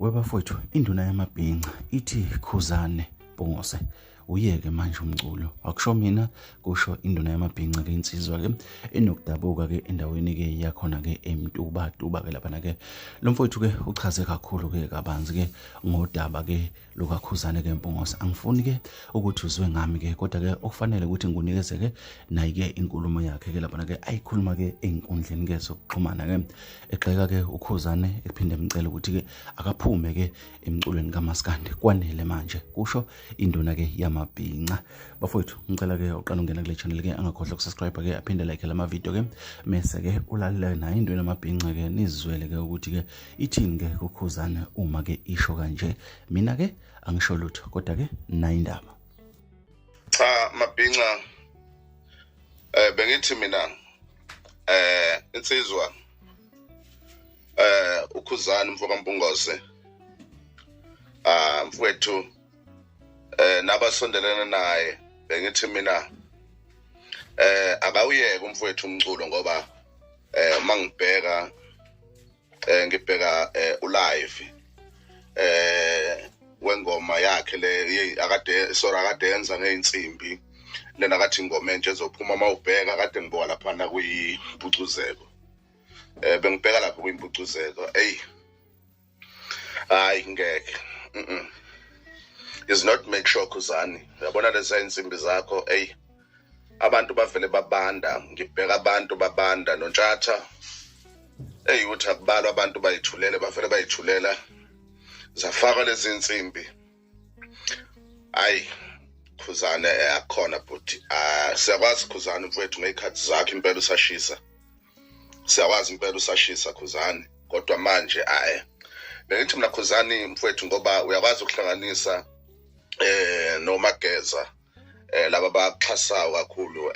Webafowethu, induna yamabhinca ithi Khuzane Mpungose uyeke manje umculo. Akusho mina, kusho induna yamabhinca ke, insizwa ke enokudabuka ke endaweni ke yakhona ke eMtubatuba ke laphana ke. Lo mfowethu ke uchaze kakhulu ke kabanzi ke ngodaba ke lukaKhuzane ke Mpungose. Angifuni ke ukuthi uzwe ngami ke, kodwa ke okufanele ukuthi ngikunikeze ke nayi ke inkulumo yakhe ke laphana ke ayikhuluma ke ey'nkundleni ke zokuxhumana ke, egxeka ke uKhuzane, ephinde emcela ukuthi ke akaphume ke emculweni kaMaskandi, kwanele manje, kusho induna ke yamabhinca. Bafowethu, ngicela ke uqala ungena kule channel ke angakhohlwa ukusubscribe ke, aphinde like lama video ke, mese ke ulalele nayo induna yamabhinca ke, nizizwele ke ukuthi ke ithini ke kuKhuzane uma ke isho kanje. Mina ke angisho lutho, kodwa ke nayo indaba. Cha mabhinca, bengithi mina insizwa uKhuzani mfoka Mpungose, mfowethu, nabasondelene naye, bengithi mina akawuyeke umfowethu umculo, ngoba mangibheka ngibheka ulive wengoma yakhe le akade, sorry, akade yenza ngeinsimbi lena, kathi ingoma entsha ezophuma. Mawubheka kade ngibuka laphana kuyimpucuzeko, bengibheka lapho kuyimpucuzeko, ey hayi ngeke, is not make sure. Khuzani, uyabona lezi insimbi zakho, ey abantu bavele babanda. Ngibheka abantu babanda noNtshatha, ey uthi akubalwa, abantu bayithulele, bavele bayithulela, zafakwa lezi insimbi. Hayi Khuzane, akukhona but siyakwazi Khuzane mfowethu ngey'khathi zakho impela usashisa, siyakwazi impela usashisa Khuzane, kodwa manje ayi. Bengithi mina Khuzani mfowethu, ngoba uyakwazi ukuhlanganisa noMageza, laba bakuxhasayo kakhulu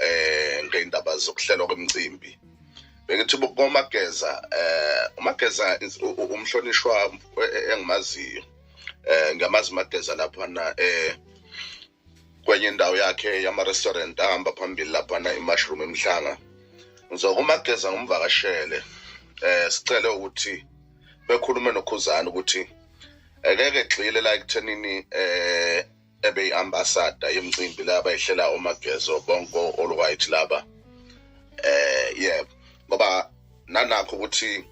ngey'ndaba zokuhlelwa kwemicimbi, bengithi koMageza, uMageza umhlonishwa engimaziyo, ngiyamazi uMageza laphana kwenye indawo yakhe yama-restaurant ahamba phambili laphana i-Mushroom eMhlanga. Ngizokumageza ngumvakashele, sicele ukuthi bekhulume noKhuzani ukuthi ekeke egxile la ekuthenini ebe i-ambassador yemicimbi la abayihlela oMagezo bonke all white laba, yebo, ngoba nanakho ukuthi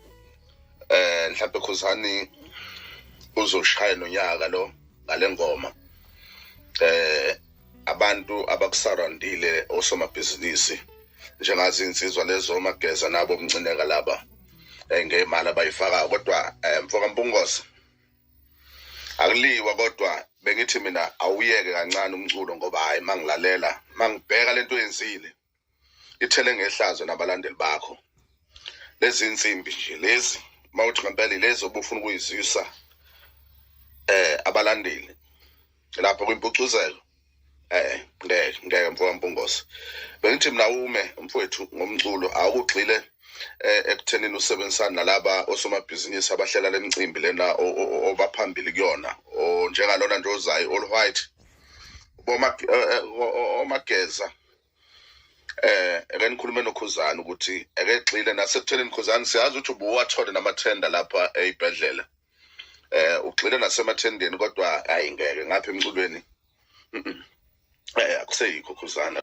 mhlawumbe Khuzani uzoshaya nonyaka lo ngale ngoma, abantu abakusurroundile osomabhizinisi njengazi insizwa lezo oMageza nabo Mncineka laba ngemali abayifakayo. Kodwa mfoka Mpungose, akuliwa, kodwa bengithi mina awuyeke kancane umculo, ngoba hayi mangilalela, mangibheka lento oyenzile ithele ngehlazo nabalandeli bakho. Lezi insimbi nje lezi, mawuthi ngempela lezi obufuna ukuyizwisa abalandeli lapho kwimpucuzeko, ngeke, ngeke mfoka Mpungose. Bengithi mina ume mfowethu ngomculo, awukugxile ekuthenini usebenzisana nalaba osomabhizinisi abahlela lemicimbi lena obaphambili kuyona, njengalona nje ozayo all white, boma oMageza, eke nikhulume noKhuzani ukuthi eke gxile nasekuthenini. Khuzani, siyazi ukuthi ubuwathole namathenda lapha ey'bhedlela, ugxile nasemathendeni, kodwa hayi ngeke ngapha emculweni, akuseyikho Khuzana.